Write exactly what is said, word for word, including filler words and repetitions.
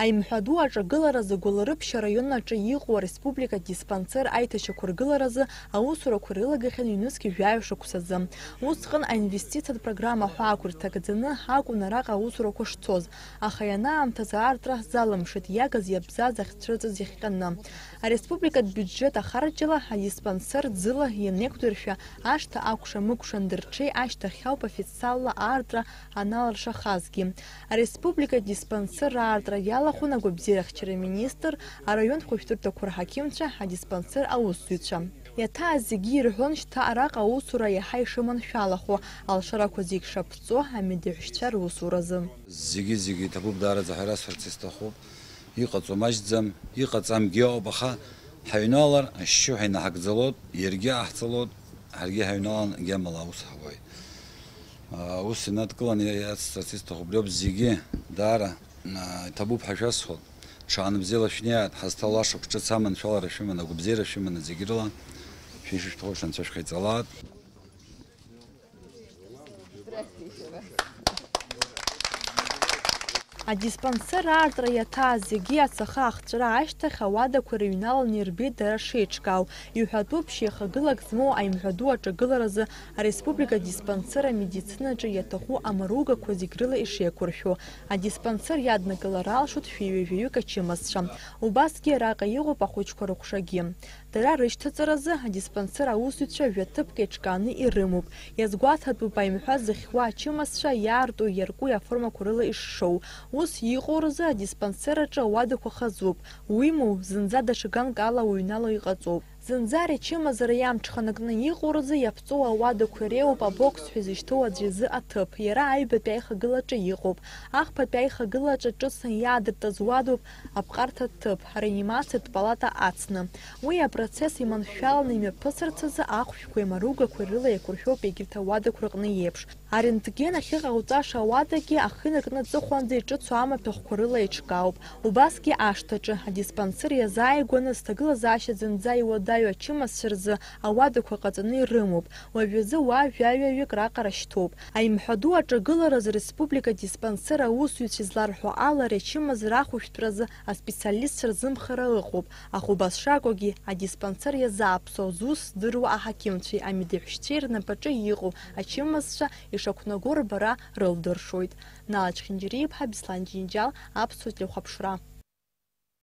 Аимҳәаду аҿагыларазы Гәылрыԥшь араион аҿы иҟоу ареспубликатә диспансер аиҭашьақәыргыларазы аусурақәа ирылагахьан ҩнызқь жәаҩа шықәсазы. Усҟан аинвестициатә программа ҳәа ақәырҭак ӡаны акәын араҟа аусурақәа шцоз, аха ианаамҭаз аартра залымшеит иагыз-иабзаз ахьцәырҵыз иахҟьаны. Ареспубликатә биуџьет ахарџьла адиспансер ӡыла ианеиқәдыршәа, ашҭа акәша-мыкәша андырҽеи ашьҭахь ауп официалла аартра аналыршахазгьы. Ареспубликатә диспансер аартра иалахәын агәабзиарахьчара министр, араионтә хәышәтәырҭақәа рҳақьымцәа, адиспансер аусзуҩцәа. Иаҭааз зегьы ирҳәон шьҭа араҟа аусура иаҳа ишыманшәалахо, алшарақәа зегь шаԥҵо амедеҳәшьцәа русуразы. Зегьы-зегьы иҭабуп, даараӡа ҳәа расҳәарц исҭахуп. Иҟаҵо маҷӡам, иҟаҵамгьы ауп, аха ҳаҩналар, ашьшьыҳәа инаҳагӡалоит, иаргьы аҳҵалоит, ҳаргьы ҳаҩналан, гьамала аус ҳауеит. Ус инадкыланы иацҵарц исҭахуп, убриоуп зегьы даара, а, иҭабуп ҳәа шәасҳәоит. Ҽаанбзиала шәнеиааит, ҳазҭалаша шықәс ҿыц аманшәалара шәыманы, агәабзиара шәыманы зегь рыла шәишышәҭаху шәанцәа шәхаиҵалааит. Адиспансер аартра иаҭааз зегьы ацаха ахҵәара ашьҭахь ауадақәа рыҩналаны ирбеит дара шеиҿкаау. Иҳәатәуп, шьеихагылак змоу аимҳәаду аҿагыларазы ареспублика диспансер амедицинаҿы иаҭаху амаругақәа зегь рыла ишеиқәыршәо. Адиспансер иаднакылара алшоит шәи ҩажәаҩык ачымазцәа. Убасгьы араҟа иҟоуп ахәыҷқәа рыҟәшагьы. Дара рышьҭаҵаразы адиспансер аусзуҩцәа жәа-ҭыԥк еиҿкааны ирымоуп. Иазгәаҭатәуп аимҳәа зыхьуа ачымазцәа иаарту, иарку аформақәа рыла ишшоу. Ус иҟоу рзы адиспансер аҿы ауадақәа хазуп. Уимоу, зынӡа даҽа ганк ала уҩнало иҟаҵоуп. Зынӡа ари ачымазара иамҽханакны иҟоу рзы иаԥҵоу ауадақәа иреиуоуп абокс ҳәа изышьҭоу аӡә изы аҭыԥ. Иара аҩбатәи аихагылаҿы иҟоуп. Ахԥатәи аихагылаҿы ҿыцны иаадыртыз уадоуп аԥҟарҭа ҭыԥ, ареанимациатә палата ацны. Уи апроцесс иманшәаланы имҩаԥысырц азы ахәшәқәеи амаругақәеи рыла еиқәыршәоуп егьырҭ ауадақәа рҟны еиԥш. Арентген ахьыҟауҵаша ауадагьы ахы инаркны аҵыхәанӡа иҿыцу амаҭәахәқәа рыла еиҿкаауп. Убасгьы ашҭаҿы, адиспансер иазааигәаны, зҭагылазаашьа зынӡа иуадаҩу ачымазцәа рзы ауадақәа ҟаҵаны ирымоуп. Уажәазы уа жәаҩаҩык раҟара шьҭоуп. Аимҳәаду аҿагыларазы республика диспансер аусзуҩцәа изларҳәо ала, ари ачымазара ахәышәтәразы аспециалистцәа рзымхара ыҟоуп, аха убас шакәугьы адиспансер иазааԥсо зус здыруа аҳақьымцәеи амедеҳәшьцәеи рнапаҿы иҟоу ачымазцәа ишақәнаго рбара рылдыршоит. Нала Чхинџьариа-иԥҳа, Беслан Џьынџьал, Аԥсуа телехәаԥшра.